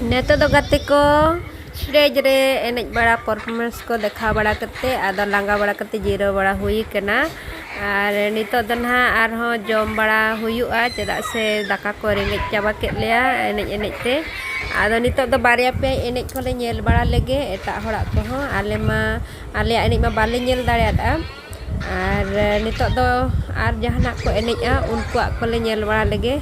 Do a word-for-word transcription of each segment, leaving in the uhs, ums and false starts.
ᱱᱤᱛᱚᱜ ᱫᱚ ᱜᱟᱛᱮ ᱠᱚ, stage ᱨᱮ ᱮᱱᱮᱡ ᱵᱟᱲᱟ, performance ᱠᱚ ᱫᱮᱠᱷᱟᱣ ᱵᱟᱲᱟ ᱠᱟᱛᱮ, ᱟᱫᱚ ᱞᱟᱸᱜᱟ ᱵᱟᱲᱟ ᱠᱟᱛᱮ ᱡᱤᱨᱟᱹᱣ ᱵᱟᱲᱟ ᱦᱩᱭ ᱠᱟᱱᱟ᱾ ᱟᱨ ᱱᱤᱛᱚᱜ ᱫᱚ ᱱᱟᱦᱟᱜ ᱟᱨᱦᱚᱸ ᱡᱚᱢ ᱵᱟᱲᱟ ᱦᱩᱭᱩᱜᱼᱟ, ᱪᱮᱫᱟᱜ ᱥᱮ ᱫᱟᱠᱟ ᱠᱚ ᱨᱮᱸᱜᱮᱡ ᱪᱟᱵᱟ ᱠᱮᱫ ᱞᱮᱭᱟ ᱮᱱᱮᱡ ᱮᱱᱮᱡ ᱛᱮ᱾ ᱟᱫᱚ ᱱᱤᱛᱚᱜ ᱫᱚ ᱵᱟᱨᱭᱟ ᱯᱮᱭᱟ ᱮᱱᱮᱡ ᱠᱚᱞᱮ ᱧᱮᱞ ᱵᱟᱲᱟ ᱞᱮᱜᱮ, ᱮᱴᱟᱜ ᱦᱚᱲᱟᱜ ᱠᱚᱦᱚᱸ᱾ ᱟᱞᱮ ᱢᱟ, ᱟᱞᱮᱭᱟᱜ ᱮᱱᱮᱡ ᱢᱟ ᱵᱟᱞᱮ ᱧᱮᱞ ᱫᱟᱲᱮᱭᱟᱫᱼᱟ᱾ ᱟᱨ ᱱᱤᱛᱚᱜ ᱫᱚ ᱟᱨ ᱡᱟᱦᱟᱱᱟᱜ ᱠᱚ ᱮᱱᱮᱡᱼᱟ, ᱩᱱᱠᱩᱣᱟᱜ ᱠᱚᱞᱮ ᱧᱮᱞ ᱵᱟᱲᱟ ᱞᱮᱜᱮ᱾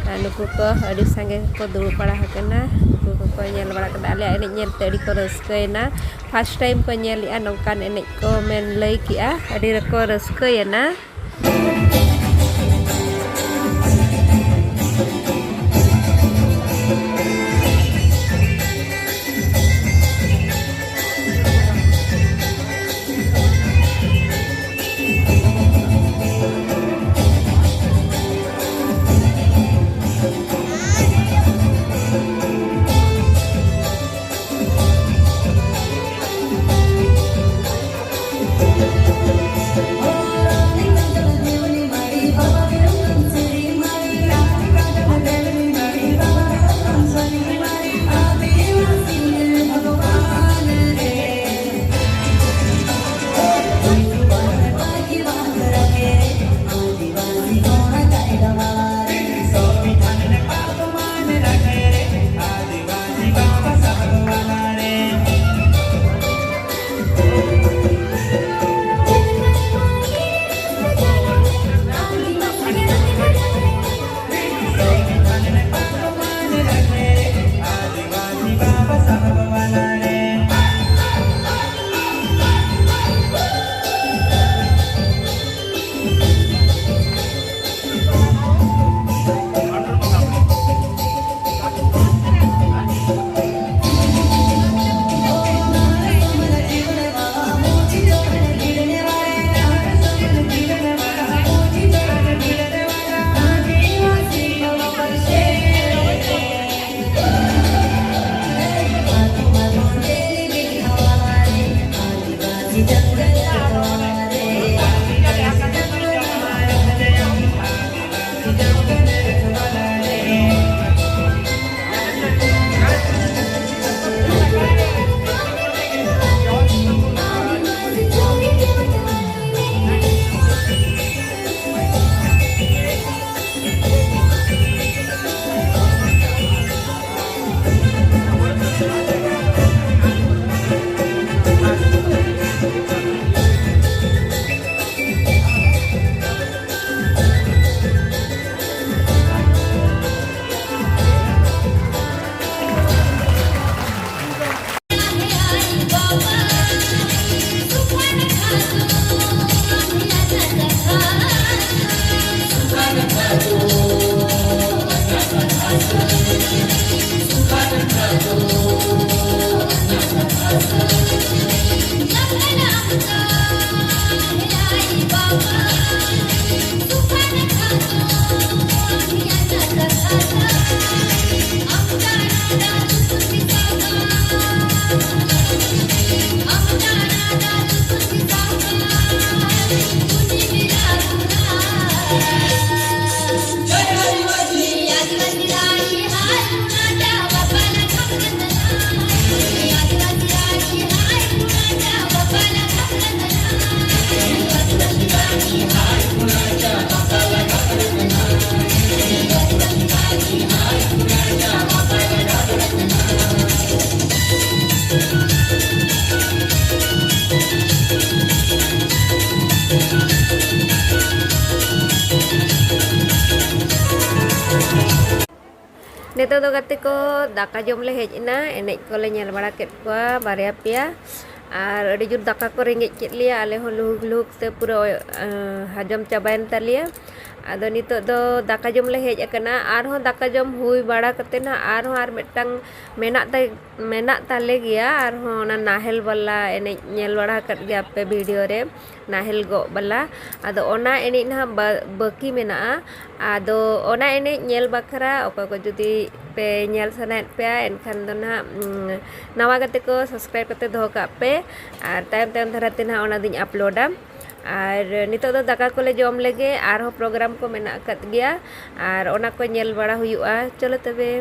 ᱟᱨ ᱱᱩᱠᱩ ᱠᱚ ᱟᱹᱰᱤ ᱥᱟᱸᱜᱮ ᱠᱚ ᱫᱩᱲᱩᱵ ᱵᱟᱲᱟ ᱟᱠᱟᱱᱟ, ᱩᱱᱠᱩ ᱠᱚᱠᱚ ᱧᱮᱞ ᱵᱟᱲᱟ ᱠᱮᱫᱟ᱾ ᱟᱞᱮᱭᱟᱜ ᱮᱱᱮᱡ ᱧᱮᱞᱛᱮ ᱟᱹᱰᱤ ᱠᱚ ᱨᱟᱹᱥᱠᱟᱹᱭᱮᱱᱟ᱾ First time ᱠᱚ ᱧᱮᱞᱮᱜᱼᱟ ᱱᱚᱝᱠᱟᱱ ᱮᱱᱮᱡ ᱠᱚ ᱢᱮᱱ ᱞᱟᱹᱭ ᱠᱮᱜᱼᱟ, ᱟᱹᱰᱤ ᱨᱮᱠᱚ ᱨᱟᱹᱥᱠᱟᱹᱭᱮᱱᱟ᱾ ᱱᱤᱛᱚᱜ ᱫᱚ ᱜᱟᱛᱮ ᱠᱚ ᱫᱟᱠᱟ ᱡᱚᱢ ᱞᱮ ᱦᱮᱡ ᱮᱱᱟ, ᱮᱱᱮᱡ ᱠᱚᱞᱮ ᱧᱮᱞ ᱵᱟᱲᱟ ᱠᱮᱫ ᱠᱚᱣᱟ ᱵᱟᱨᱭᱟ ᱯᱮᱭᱟ, ᱟᱨ ᱟᱹᱰᱤ ᱡᱳᱨ ᱫᱟᱠᱟ ᱠᱚ ᱨᱮᱸᱜᱮᱡ ᱠᱮᱫ ᱞᱮᱭᱟ᱾ ᱟᱞᱮ ᱦᱚᱸ ᱞᱩᱦᱩᱠ ᱞᱩᱦᱩᱠ ᱛᱮ ᱯᱩᱨᱟᱹ, ᱟᱸ, ᱦᱟᱡᱚᱢ ᱪᱟᱵᱟᱭᱮᱱ ᱛᱟᱞᱮᱭᱟ᱾ ᱟᱫᱚ ᱱᱤᱛᱚᱜ ᱫᱚ ᱫᱟᱠᱟ ᱡᱚᱢ ᱞᱮ ᱦᱮᱡ ᱟᱠᱟᱱᱟ᱾ ᱟᱨᱦᱚᱸ ᱫᱟᱠᱟ ᱡᱚᱢ ᱦᱩᱭ ᱵᱟᱲᱟ ᱠᱟᱛᱮ ᱱᱟᱦᱟᱜ ᱟᱨᱦᱚᱸ ᱟᱨ ᱢᱤᱫᱴᱟᱝ ᱢᱮᱱᱟᱜ ᱛᱟᱭ, ᱢᱮᱱᱟᱜ ᱛᱟᱞᱮ ᱜᱮᱭᱟ ᱟᱨᱦᱚᱸ ᱚᱱᱟ ᱱᱟᱦᱮᱞ ᱵᱟᱞᱟ ᱮᱱᱮᱡ ᱧᱮᱞ ᱵᱟᱲᱟ ᱟᱠᱟᱫ ᱜᱮᱭᱟ ᱯᱮ ᱵᱷᱤᱰᱤᱭᱳ ᱨᱮ, ᱱᱟᱦᱮᱞ ᱜᱚᱜ ᱵᱟᱞᱟ᱾ ᱟᱫᱚ ᱚᱱᱟ ᱮᱱᱮᱡ ᱱᱟᱦᱟᱜ ᱵᱟ-, ᱵᱟᱹᱠᱤ ᱢᱮᱱᱟᱜᱼᱟ᱾ ᱟᱫᱚ ᱚᱱᱟ ᱮᱱᱮᱡ ᱧᱮᱞ ᱵᱟᱠᱷᱨᱟ ᱚᱠᱚᱭ ᱠᱚ ᱡᱩᱫᱤ ᱯᱮ ᱧᱮᱞ ᱥᱟᱱᱟᱭᱮᱫ ᱯᱮᱭᱟ, ᱮᱱᱠᱷᱟᱱ ᱫᱚ ᱱᱟᱦᱟᱜ, ᱩᱸ, ᱱᱟᱣᱟ ᱜᱟᱛᱮ ᱠᱚ subscribe ᱠᱟᱛᱮ ᱫᱚᱦᱚ ᱠᱟᱜ ᱯᱮ, ᱟᱨ ᱛᱟᱭᱚᱢ ᱛᱟᱭᱚᱢ ᱫᱷᱟᱨᱟ ᱛᱮ ᱱᱟᱦᱟᱜ ᱚᱱᱟ ᱫᱚᱧ ᱟᱯᱞᱳᱰᱟ᱾ ᱟᱨ ᱱᱤᱛᱚᱜ ᱫᱚ ᱫᱟᱠᱟ ᱠᱚᱞᱮ ᱡᱚᱢ ᱞᱮᱜᱮ, ᱟᱨᱦᱚᱸ ᱯᱨᱳᱜᱨᱟᱢ ᱠᱚ ᱢᱮᱱᱟᱜ ᱟᱠᱟᱫ ᱜᱮᱭᱟ, ᱟᱨ ᱚᱱᱟ ᱠᱚ ᱧᱮᱞ ᱵᱟᱲᱟ ᱦᱩᱭᱩᱜᱼᱟ᱾ ᱪᱚᱞᱚ ᱛᱚᱵᱮ᱾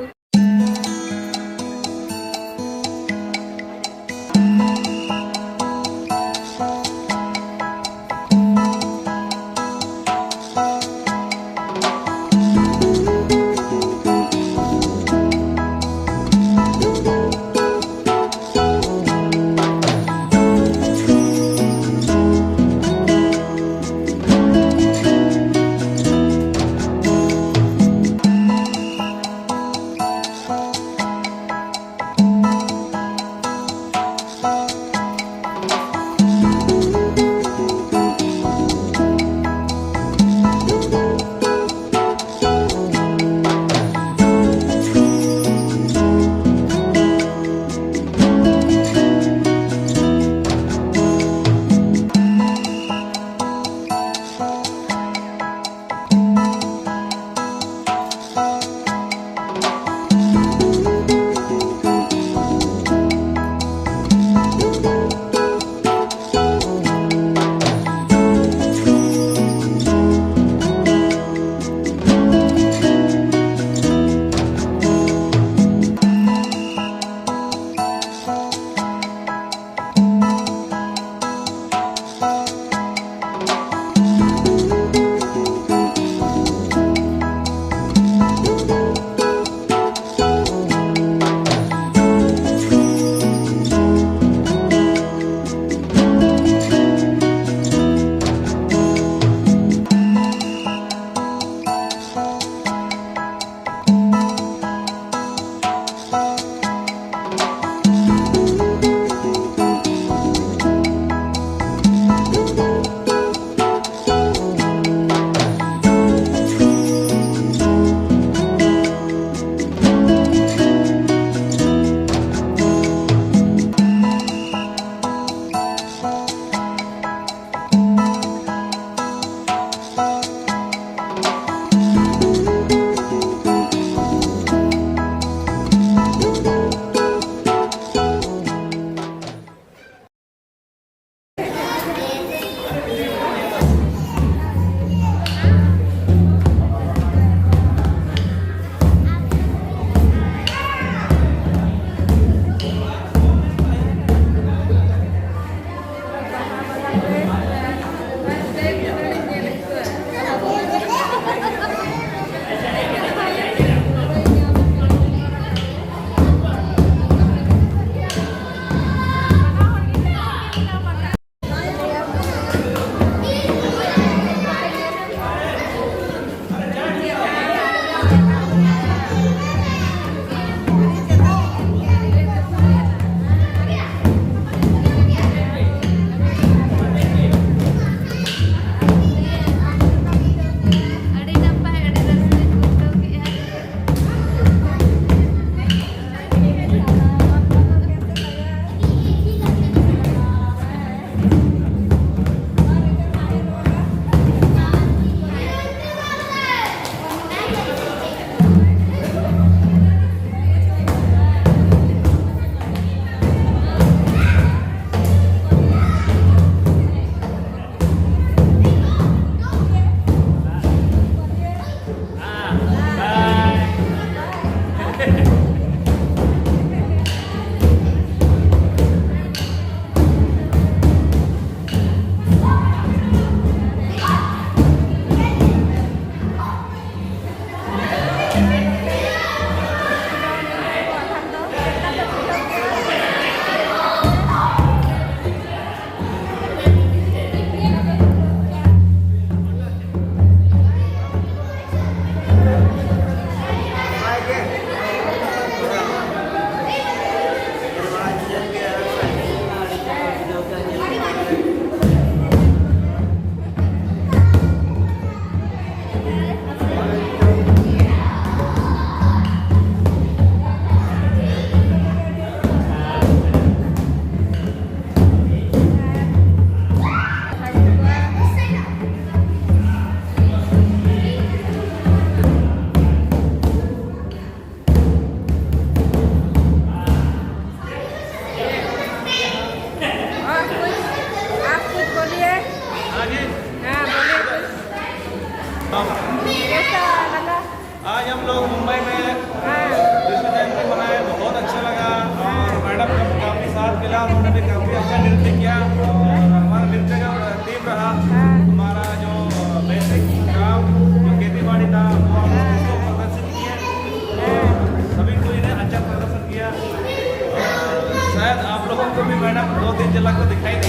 ᱫᱮᱡ ᱡᱟᱞᱟ ᱠᱚ ᱫᱮᱠᱷᱟᱭ